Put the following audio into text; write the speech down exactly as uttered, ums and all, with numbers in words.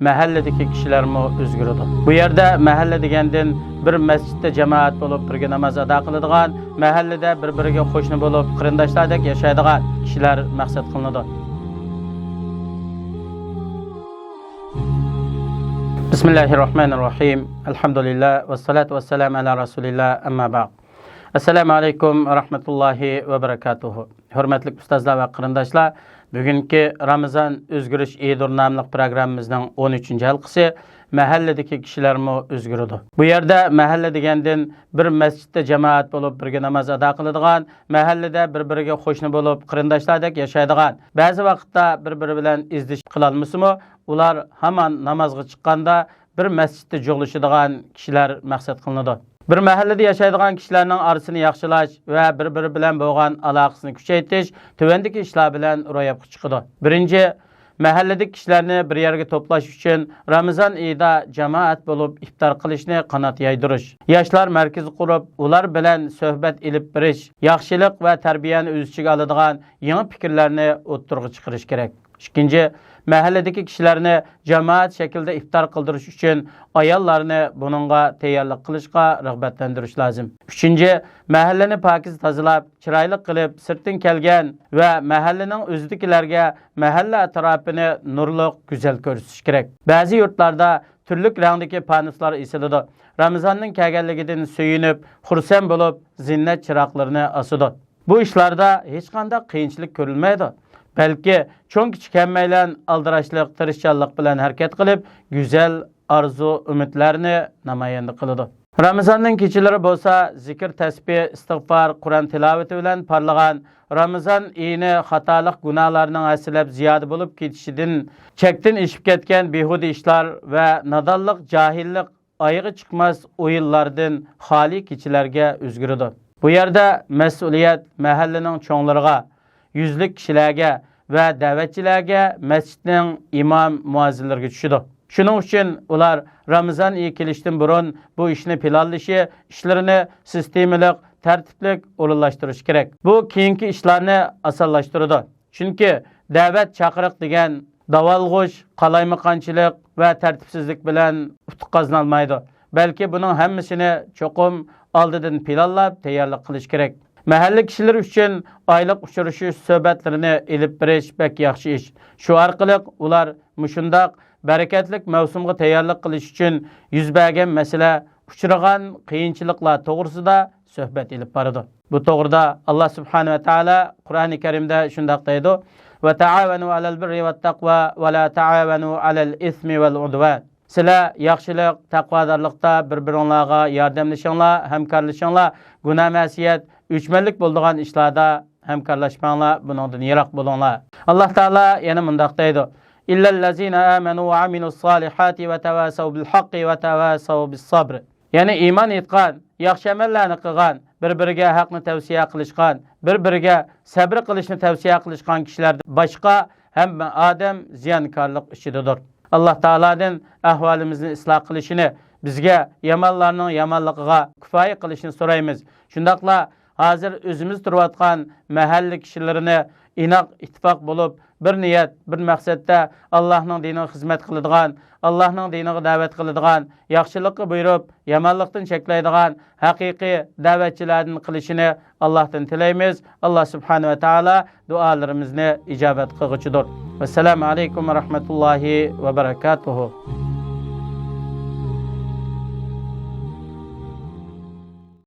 مەھەللىدىكى كىشىلەرمۇ ئۆزگىرىدۇ. بۇ يەردە مەھەللە دېگەندىن بىر مەسچىتتە جامائەت بولۇپ بىرگە ناماز ئادا قىلىدىغان، مەھەللىدە بىر-بىرىگە قوشنا بولۇپ قېرىنداشلاردەك ياشايدىغان كىشىلەر مەقسەت قىلىنىدۇ. بىسمىللاھىررەھمانىررەھىم. ئەلھەمدۇلىللا ۋەسسالاتۇ ۋەسسالامۇ ئەلا رەسۇلىللا، ئەمما بەئد. ئەسسالامۇ ئەلەيكۇم ۋە رەھمەتۇللاھى ۋە بەرەكاتۇھۇ. ھۆرمەتلىك ئۇستازلار ۋە قېرىنداشلار، بۈگۈنكى رامىزان ئۆزگىرىش ئېيىدۇر ناملىق پروگراممىمىزنىڭ ئون ئۈچىنچى ھالقىسى، مەھەللىدىكى كىشىلەرمۇ ئۆزگىرىدۇ. بۇ يەردە مەھەللە دېگەندىن بىر مەسچىتتە جامائەت بولۇپ بىرگە ناماز ئادا قىلىدىغان، مەھەللىدە بىر-بىرىگە قوشنا بولۇپ قېرىنداشلاردەك ياشايدىغان، بەزى ۋاقىتتا بىر-بىرى بىلەن ئىزدىشىپ قىلالمىسىمۇ، ئۇلار ھامان نامازغا چىققاندا بىر مەسچىتتە جۇغلىشىدىغان كىشىلەر مەقسەت قىلىنىدۇ. بىر مەھەللىدە ياشايدىغان كىشىلەرنىڭ ئارىسىنى ياخشىلاش ۋە بىر-بىرى بىلەن بولغان ئالاقىسىنى كۈچەيتىش تۆۋەندىكى ئىشلار بىلەن روياپقا چىقىدۇ. بىرىنچى، مەھەللىدىكى كىشىلەرنى بىر يەرگە توپلاش ئۈچۈن رامىزان ئېيىدا جامائەت بولۇپ ئىپتار قىلىشنى قانات يايدۇرۇش. ياشلار مەركىزى قۇرۇپ، ئۇلار بىلەن سۆھبەت ئېلىپ بېرىش، ياخشىلىق ۋە تەربىيەنى ئۆز ئىچىگە ئالىدىغان يېڭى پىكىرلەرنى ئوتتۇرىغا چىقىرىش كېرەك. ئىككىنچى، مەھەللىدىكى كىشىلەرنى جامائەت شەكلىدە ئىپتار قىلدۇرۇش ئۈچۈن ئاياللارنى بۇنىڭغا تەييارلىق قىلىشقا رىغبەتلەندۈرۈش لازىم. ئۈچىنچى، مەھەللىنى پاكىز تازىلاپ، چىرايلىق قىلىپ، سىرتتىن كەلگەن ۋە مەھەللىنىڭ ئۆزىدىكىلەرگە مەھەللە ئەتراپىنى نۇرلۇق، گۈزەل كۆرسىتىش كېرەك. بەزى يۇرتلاردا تۈرلۈك رەڭدىكى پانۇسلار ئېسىلىدۇ. رامىزاننىڭ كەلگەنلىكىدىن سۆيۈنۈپ، خۇرسەن بولۇپ، زىننەت چىراغلىرىنى ئاسىدۇ. بۇ ئىشلاردا ھېچقانداق قىيىنچىلىق كۆرۈلمەيدۇ. بەلكى چوڭ-كىچىك ھەممەيلەن ئالدىراشلىق، تىرىشچانلىق بىلەن ھەرىكەت قىلىپ، گۈزەل ئارزۇ-ئۈمىدلەرنى نامايەندە قىلىدۇ. رامىزاننىڭ كېچىلىرى بولسا زىكىر، تەسبىھ، ئىستىغپار، قۇرئان تىلاۋىتى بىلەن پارلىغان، رامىزان ئېيىنى خاتالىق، گۇناھلارنىڭ ھەسسىلەپ زىيادە بولۇپ كېتىشىدىن، چەكتىن ئېشىپ كەتكەن بىھۇدە ئىشلار ۋە نادانلىق، جاھىللىق، ئايىغى چىقماس ئويۇنلاردىن خالىي كېچىلەرگە ئۆزگىرىدۇ. بۇ يەردە مەسئۇلىيەت مەھەللىنىڭ چوڭلىرىغا، يۈزلۈك كىشىلەرگە ۋە دەۋەتچىلەرگە، مەسچىتنىڭ ئىمام مۇئەززىنلىرىگە چۈشىدۇ. شۇنىڭ ئۈچۈن ئۇلار رامىزان ئېيى كېلىشتىن بۇرۇن بۇ ئىشنى پىلانلىشى، ئىشلىرىنى سىستېمىلىق، تەرتىپلىك ئورۇنلاشتۇرۇشى كېرەك. بۇ كېيىنكى ئىشلارنى ئاسانلاشتۇرىدۇ. چۈنكى دەۋەت، چاقىرىق دېگەن داۋالغۇش، قالايمىقانچىلىق ۋە تەرتىپسىزلىك بىلەن ئۇتۇق قازىنالمايدۇ. بەلكى بۇنىڭ ھەممىسىنى چوقۇم ئالدىدىن پىلانلاپ تەييارلىق قىلىش كېرەك. مەھەللە كىشىلىرى ئۈچۈن ئايلىق ئۇچرىشىش سۆھبەتلىرىنى ئېلىپ بېرىش بەك ياخشى ئىش. شۇ ئارقىلىق ئۇلار مۇشۇنداق بەرىكەتلىك مەۋسۇمغا تەييارلىق قىلىش ئۈچۈن يۈز بەرگەن مەسىلە، ئۇچرىغان قىيىنچىلىقلار توغرىسىدا سۆھبەت ئېلىپ بارىدۇ. بۇ توغرىدا ئاللا سۇبھانەھۇ ۋە تائالا قۇرئانى كەرىمدە شۇنداق دەيدۇ: «ۋە تائاۋەنۇ ئەلەل بىررى ۋەت تەقۋا ۋە لا تائاۋەنۇ ئەلەل ئىسمى ۋەل ئۇدۋان.» سىلەر ياخشىلىق، تەقۋادارلىقتا بىر-بىرىڭلارغا ياردەملىشىڭلار، ھەمكارلىشىڭلار، گۇناھ-مەسىيەت، ئۆچمەنلىك بولىدىغان ئىشلاردا ھەمكارلاشماڭلار، بۇنىڭدىن يىراق بولۇڭلار. ئاللا تائالا يەنە مۇنداق دەيدۇ: «ئىللەللەزىنە ئامەنۇ ۋە ئامىلۇسسالىھاتى ۋە تەۋاسەۋ بىلھەققى ۋە تەۋاسەۋ بىسسەبر.» يەنى ئىمان ئېيتقان، ياخشى ئەمەللەرنى قىلغان، بىر-بىرىگە ھەقنى تەۋسىيە قىلىشقان، بىر-بىرىگە سەبرى قىلىشنى تەۋسىيە قىلىشقان كىشىلەردىن باشقا ھەممە ئادەم زىيانكارلىق ئىچىدىدۇر. ئاللا تائالادىن ئەھۋالىمىزنى ئىسلاھ قىلىشىنى، بىزگە يامانلارنىڭ يامانلىقىغا كۇپايە قىلىشىنى سورايمىز. شۇنداقلا ھازىر ئۆزىمىز تۇرۇۋاتقان مەھەللە كىشىلىرىنى ئىناق، ئىتتىپاق بولۇپ، بىر نىيەت، بىر مەقسەتتە ئاللاھنىڭ دىنىغا خىزمەت قىلىدىغان، ئاللاھنىڭ دىنىغا دەۋەت قىلىدىغان، ياخشىلىققا بۇيرۇپ، يامانلىقتىن چەكلەيدىغان ھەقىقىي دەۋەتچىلەردىن قىلىشىنى ئاللاھتىن تىلەيمىز. ئاللا سۇبھانەھۇ ۋە تائالا دۇئالىرىمىزنى ئىجابەت قىلغۇچىدۇر. ۋەسسالامۇ ئەلەيكۇم ۋە رەھمەتۇللاھى ۋە بەرەكاتۇھۇ.